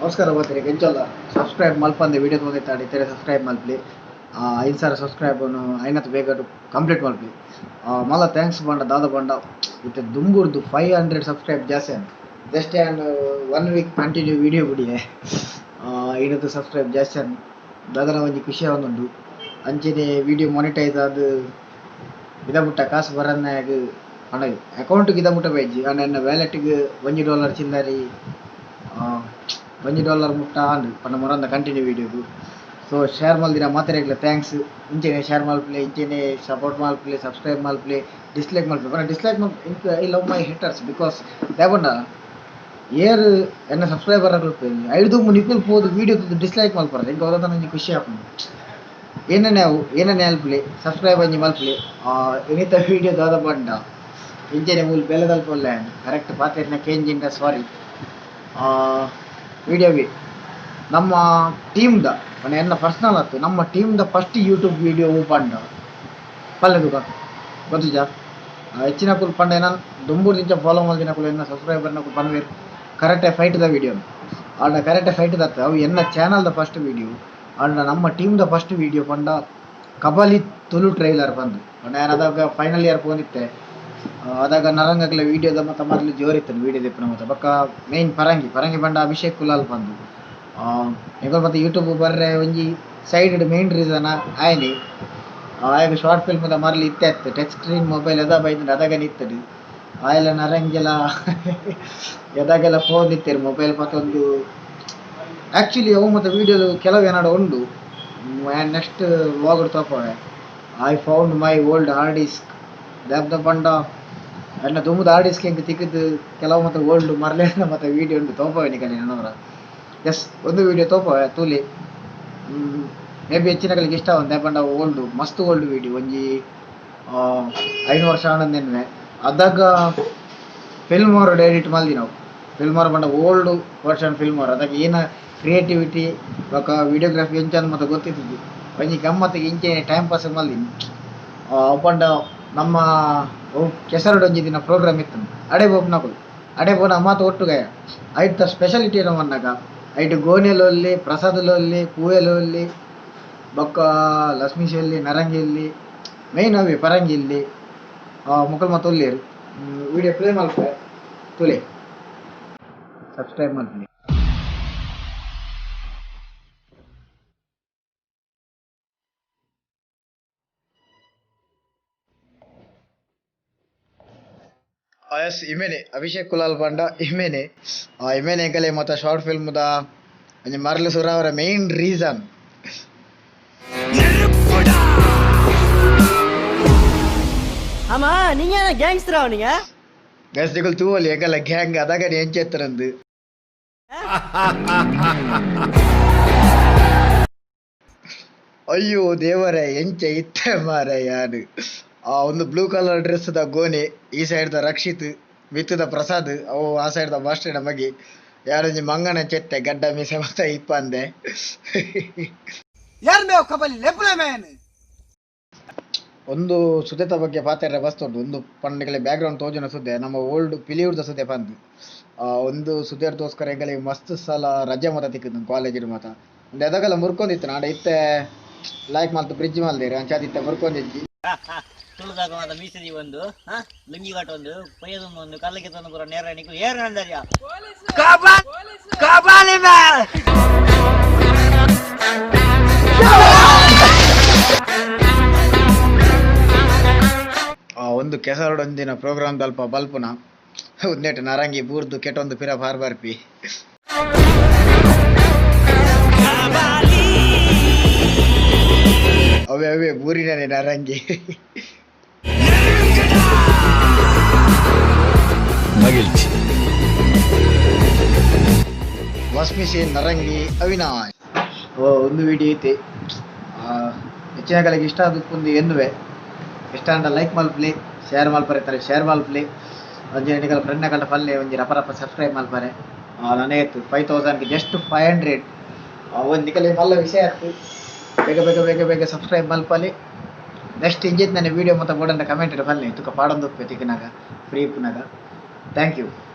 ನಮಸ್ಕಾರ ಬರ್ತೀರಿ ಎಂಚಲ್ಲ subscribe ಮಲ್ಪಂದೆ video ತಗೊಂಡಿದ್ದಾಡಿ ಇತ್ತರೆ subscribe ಮಲ್ಪಲಿ 5,000 subscribe ಐನತ್ತು ಬೇಗ ಕಂಪ್ಲೀಟ್ ಮಲ್ಪಲಿ ಮಲ್ಲ thanks ಬಂಡ ದಾದ ಬಂಡ ಇತ್ತೆ ದುಂಬುರ್ದು 500 ಸಬ್ಸ್ಕ್ರೈಬ್ ಜಾಸ್ತಿ ಅಂತ just and 1 week continue video ಬಿಡಿಯೆ ಐನತ್ತು ಸಬ್ಸ್ಕ್ರೈಬ್ ಜಾಸ್ತಿ ಅನ್ ದಾದನ ಒಂಜಿ ಖುಷಿ ಆವೊಂದುಂಡು ಅಂಚನೆ ವಿಡಿಯೋ ಮೊನಿಟೈಸ್ ಆದ್ ಇದ ಮುಟ್ಟ ಕಾಸು ಬರನ್ನಾಗ ಪಂಡ ಅಕೌಂಟ್ಗೆ ಇದ ಮುಟ್ಟ ಬೈಜಿ ಅಂಡ್ ಎನ್ನ ವ್ಯಾಲೆಟ್ಗೆ $1 ಚಿಲ್ಲರಿ $1 ಮುಟ್ಟ ಆಂಡ್ ಪಂಡ ಮೊರಂದ ಕಂಟಿನ್ಯೂ ವಿಡಿಯೋಗು ಸೊ ಶೇರ್ ಮಲ್ದಿನ ಮಾತೆರೆಗ್ಲ thanks ಇಂಚನೆ ಶೇರ್ ಮಲ್ಪಲೆ ಇಂಚನೆ ಸಪೋರ್ಟ್ ಮಲ್ಪಲೆ ಸಬ್ಸ್ಕ್ರೈಬ್ ಮಲ್ಪಲೆ ಡಿಸ್ಲೈಕ್ ಮಲ್ಪಲೆ ಪಂಡ ಡಿಸ್ಲೈಕ್ ಮಲ್ಪ I love my haters because ದಾಯೆ ಏರ್ ಎನ್ನ ಸಬ್ಸ್ಕ್ರೈಬರ್ ಐದು ನಿಕುಲ್ ಪೋದು ವಿಡಿಯೋ ಡಿಸ್ಲೈಕ್ ಮಲ್ಪರ ಎಂಕ್ ಅವದ ಒಂಜಿ ಖುಷಿ ಆಪುಂಡು ಏನನೆ ಅವು ಏನನೆ ಅಲ್ಪಲೆ ಸಬ್ಸ್ಕ್ರೈಬ್ ಒಂಜಿ ಮಲ್ಪಲೆ ಎನಿತ ವಿಡಿಯೋ ದಾದ ಬಂಡ ಇಂಚನೆ ಮೂಲು ಬೇಲೆದಲ್ಪ ಉಲ್ಲೆ ಕರೆಕ್ಟ್ ಪಾತೆರ್ನ ಕೇಂಜಿಂಡ ಸಾರಿ ವಿಡಿಯೋಗೆ ನಮ್ಮ ಟೀಮ್ದ ಪಂಡ ಎನ್ನ ಪರ್ಸನಲ್ ಆತು ನಮ್ಮ ಟೀಮ್ದ ಫಸ್ಟ್ ಯೂಟ್ಯೂಬ್ ವಿಡಿಯೋ ಪಂಡ ಪಲ್ಲೆ ತುಕ ಗೊತ್ತುಜಾ ಹೆಚ್ಚಿನಕುಲು ಪಂಡ ಏನ ದುಂಬುರ್ದಿಂಚ ಫಾಲೋ ಮಲ್ದಿನಕುಲು ಎನ್ನ ಸಬ್ಸ್ಕ್ರೈಬರ್ನಕುಲು ಪನ್ವೇರ್ ಕರೆಕ್ಟ್ ಫೈಟ್ the video ಆಂಡ ಕರೆಕ್ಟ್ ಫೈಟ್ ದತ್ತ ಅವು ಎನ್ನ ಚಾನಲ್ದ ಫಸ್ಟ್ ವಿಡಿಯೋ ಆಂಡ ನಮ್ಮ ಟೀಮ್ದ ಫಸ್ಟ್ ವಿಡಿಯೋ ಪಂಡ ಕಬಲಿ ತುಳು ಟ್ರೈಲರ್ ಬಂದು ಪಂಡ ಯಾನ್ ಅದಾಗ ಫೈನಲ್ ಇಯರ್ ಪೋಂದಿತ್ತೆ ಅದಾಗ ನರಂಗಕ್ಲೆ ವಿಡಿಯೋದ ಮತ್ತ ಮೊದಲು ಜೋರಿತ್ತು ವಿಡಿಯೋ ದೆಪ್ಪುನ ಮತ್ತ ಬೊಕ್ಕ ಮೇನ್ ಪರಂಗಿ ಪರಂಗಿ ಪಂಡ ಅಭಿಷೇಕ್ ಕುಲಾಲ್ ಬಂದು ಎಂಕುಲು ಮತ್ತೆ ಯೂಟ್ಯೂಬ್ ಬರ್ರೆ ಒಂಜಿ ಸೈಡ್ ಮೇನ್ ರೀಸನ್ ಆಯ್ನಿ ಆಯಗ್ ಶಾರ್ಟ್ ಫಿಲ್ಮ್ ದ ಮರ್ಲ್ ಇತ್ತೆ ಅತ್ತೆ ಟಚ್ ಸ್ಕ್ರೀನ್ ಮೊಬೈಲ್ ಎದ ಬೈದ್ಂಡ್ ಅದಗನೆ ಇತ್ತಡ್ ಆಯೆಲ ನರಂಗೆಲ ಎದಾಗೆಲ ಫೋನ್ ಇತ್ತೆರ್ ಮೊಬೈಲ್ ಪತೊಂದು ಆಕ್ಚುಲಿ ಅವು ಮತ್ತ ವಿಡಿಯೋ ಕೆಲವು ಏನಾಡ ಉಂಡು ಆ್ಯಂಡ್ ನೆಕ್ಸ್ಟ್ ವ್ಲಾಗ್ ತೋಪವೆ I found my old hard disk ದಾದ ಪಂಡ ಎನ್ನ ದುಂಬುದ ಹಾರ್ಡ್ ಡಿಸ್ಕ್ ಎಂಕ್ ತಿಕ್ಕ್ದ್ ಕೆಲವು ಮತ್ತ ಓಲ್ಡ್ ಮರ್ಲೇನ ಮತ್ತ ವಿಡಿಯೋ ಉಂಡು ತೋಪವೆ ನಿಕಲೆ ನನವರ ಎಸ್ ಒಂದು ವಿಡಿಯೋ ತೋಪವೆ ತೂಲೆ ಮೇ ಬಿ ಹೆಚ್ಚಿನಕಲೆಗ್ ಇಷ್ಟ ಆವಂದ್ ದಾಯೆ ಪಂಡ ಓಲ್ಡ್ ಮಸ್ತ್ ಓಲ್ಡ್ ವಿಡಿಯೋ ಒಂಜಿ 5 ವರ್ಷ ಆಂಡ್ ಅದಗ ಫಿಲ್ಮ್ ಅವರ್ ಎಡಿಟ್ ಮಲ್ದಿನವು ಫಿಲ್ಮ್ ಅವರ್ ಪಂಡ ಓಲ್ಡ್ ವರ್ಷನ್ ಫಿಲ್ಮ್ ಅವರ್ ಅದಗ ಏನ ಕ್ರಿಯೇಟಿವಿಟಿ ಬೊಕ ವಿಡಿಯೋಗ್ರಫಿ ಎಂಚ ಮತ ಗೊತ್ತಿತ್ತಿಜಿ ಒಂಜಿ ಗಮ್ಮತ್ತಿಗೆ ಇಂಚನೆ ಟೈಮ್ ಪಾಸ್ ಮಲ್ದಿನಿ ಅವು ಪಂಡ ನಮ್ಮ ಕೆಸರುಡ್ ಒಂಜಿ ದಿನ ಪ್ರೋಗ್ರಾಮ್ ಇತ್ತು ಅಡೆ ಪೋಪುನಕುಲು ಅಡೆ ಪೋನ ಮಾತ ಒಟ್ಟುಗಾಯ ಐತ ಸ್ಪೆಷಾಲಿಟಿ ಏನ ಪನ್ನಗ ಐಟ್ ಗೋನೆಲೊಲ್ಲಿ ಪ್ರಸಾದಲೊಲ್ಲಿ ಪೂವೆಲೊಲ್ಲಿ ಬೊಕ್ಕ ಲಕ್ಷ್ಮೀಶೆಲ್ಲಿ ನರಂಗಿಲ್ಲಿ ಮೇನ್ ಅವೇ ಪರಂಗಿ ಇಲ್ಲಿ ಮೊಕುಲು ಮಾತ ಉಲ್ಲೆರ್ ವಿಡಿಯೋ ಪ್ಲೇ ಮಲ್ಪುವೆ ತೂಲೆ ಸಬ್ಸ್ಕ್ರೈಬ್ ಮಲ್ಪುಲೆ. ಎಸ್ ಇಮೇನೆ ಅಭಿಷೇಕ್ ಕುಲಾಲ್ ಪಂಡ ಇಮೇನೆ ಇಮೇನೆ ಎಂಕಲೆ ಮತ ಶಾರ್ಟ್ ಫಿಲ್ಮ್ ದ ಒಂಜಿ ಮರ್ಲ್ ಸುರಾವರ ಮೇನ್ ರೀಸನ್ ஆமா நீங்க என்ன கேங்ஸ்டரா நீங்க ಗೈಸ್ ನಿಕುಲು ತೂವೊಲಿ ಎಂಕಲ್ಲ ಗ್ಯಾಂಗ್ ಅದಗನೆ ಎಂಚ ಇತ್ತರಂದು ಅಯ್ಯೋ ದೇವರೇ ಎಂಚ ಇತ್ತೆ ಮಾರ್ರೆ ಯಾನ್ ಆ ಒಂದು ಬ್ಲೂ ಕಲರ್ ಡ್ರೆಸ್ ದ ಗೋನೆ ಈ ಸೈಡ್ ದ ರಕ್ಷಿತ್ ಮಿತ್ತುದ ಪ್ರಸಾದ್ ಅವು ಆ ಸೈಡ್ ದ ಮಾಸ್ಟರ್ನ ಮಗೆ ಯಾರೊಂಜಿ ಮಂಗನ ಚೆತ್ತೆ ಗಡ್ಡ ಮೀಸೆ ಮತ ಇಪ್ಪಂದೆ ಯಾರ್ ಮೇವ್ ಕಬಲಿ ಲೆಪ್ಪುಲೆ ಮೇನ್ ಒಂದು ಸುದೆತ ಬಗ್ಗೆ ಪಾತೆರ ಬಸ್ತುಂಡು ಒಂದು ಪಂಡ ಬ್ಯಾಕ್ ಗ್ರೌಂಡ್ ತೋಜುನ ಸುದ್ದೆ ನಮ್ಮ ಓಲ್ಡ್ ಪಿಲಿಯೂರ್ದ ಸುದೆ ಪಂದ್ ಒಂದು ಸುದೆರ್ದೋಸ್ಕರ ಎಂಕಲೆಗ್ ಮಸ್ತ್ ಸಲ ರಜೆ ಮತ ತಿಕ್ಕುದು ಕಾಲೇಜ್ ಮಾತ ಉಂದು ಎದಗಲ ಮುರ್ಕೊಂದಿತ್ತು ನಾಡ ಇತ್ತೆ ಲೈಕ್ ಮಲ್ತ್ ಬ್ರಿಡ್ಜ್ ಮಲ್ದೆರ್ ಅಂಚಾದ್ ಇತ್ತೆ ಮುರ್ಕೊಂದಿಜ್ಜಿ ತುಳುದಾಗ ಮಾತ ಮೀಸದಿ ಒಂದು ಲುಂಗಿ ಕಾಟ ಒಂದು ಪಯ್ಯದೊಂದು ಒಂದು ಕಲ್ಲಕ್ಕೆ ತಂದು ಪೂರ ನೇರ ನಿಕ್ಕು ಏರ್ ನಂದರ್ಯ ಒಂದು ಕೆಸರುಡೊಂದಿನ ಪ್ರೋಗ್ರಾಮ್ ದಲ್ಪ ಬಲ್ಪುನ ಉಂದೆಟ್ ನರಂಗಿ ಬೂರ್ದು ಕೆಟೊಂದು ಪಿರ ಪಾರ್ ಬರ್ಪಿ ಅವೇ ಅವೇ ಬೂರಿನನೆ ನರಂಗಿ மகிழ்ச்சி ವಸ್ಮಿಸಿ ನರಂಗಿ ಅವಿನಾಶ್ ಒಂದು ವಿಡಿಯೋ ಐತೆ ಹೆಚ್ಚಿನಗಳಿಗೆ ಇಷ್ಟ ಆದಕ್ಕುಂದು ಎನ್ನುವೆ ಇಷ್ಟ ಆಂಡ ಲೈಕ್ ಮಲ್ಪಲೆ ಶೇರ್ ಮಲ್ಪರೆ ಇತ್ತಾರೆ ಶೇರ್ ಮಲ್ಪಲೆ ಒಂಜಿ ನಿಕಲ್ ಫ್ರೆಂಡ್ ಕಂಡ ಪಲ್ಲೆ ಒಂಜಿ ರಪ ರಪ ಸಬ್ಸ್ಕ್ರೈಬ್ ಮಲ್ಪರೆ ನನಗೆ ಇತ್ತು 5000 ಜಸ್ಟ್ 500 ಒಂದು ನಿಕಲೆ ಮಲ್ಲ ವಿಷಯ ಆಯ್ತು ಬೇಗ ಬೇಗ ಬೇಗ ಬೇಗ ಸಬ್ಸ್ಕ್ರೈಬ್ ಮಲ್ಪಲೆ ನೆಕ್ಸ್ಟ್ ಇಂಜಿತ್ ನನ್ನ ವೀಡಿಯೋ ಮತ್ತು ಬೋರ್ಡನ್ನ ಕಮೆಂಟ್ ಪಲ್ಲೆ ತುಕ ಪಾಡೊಂದು ತಿಕ್ಕಿನಾಗ ಫ್ರೀ ಇಪ್ಪುನಾಗ thank you.